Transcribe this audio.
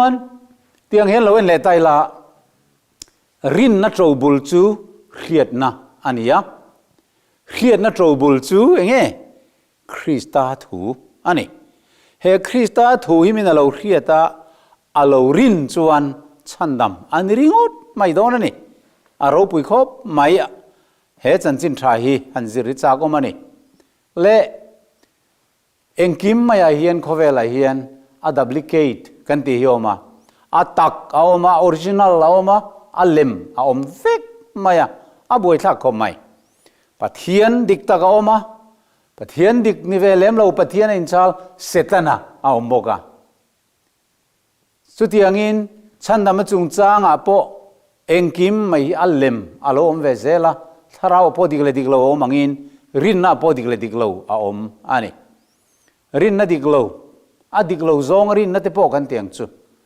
Tichuan, tiang hian lo en leh ta ila, rinna ṭobul chu hriatna a ni a. Hriatna ṭobul chu eng nge? Krista thu a ni. He Krista thu hi min a lo hriat a, a lo rin chuan chhandam a ni ringawt mai dawn a ni. A ropui khawp mai a, he chanchin tha hi han zir hi chak awm a ni. Le engkim maiah hian khawvelah hian a duplicate kan tih hi a awm a, a tak a awm a, original a awm a, a lem a awm vek mai a, a buaithlak khawp mai. Pathian dik tak a awm a, Pathian dik ni ve lem lo Pathian a inchal Setana a awm bawk a. Chutiangin chhandam a chungchangah pawh engkim mai hi a lem a lo awm ve zel a, thlarau pawh dik leh dik lo a awm angin rinna pawh dik leh dik lo a awm a ni. Rinna dik lo, a dik lo zawng rinna te pawh kan ti ang chu.